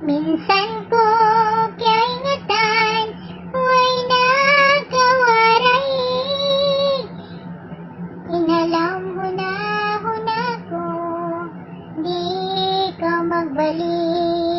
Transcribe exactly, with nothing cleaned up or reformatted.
Minsan ku kiyaingatan, way na kaw waray. Inalam huna-huna ku, di' kaw magbalik.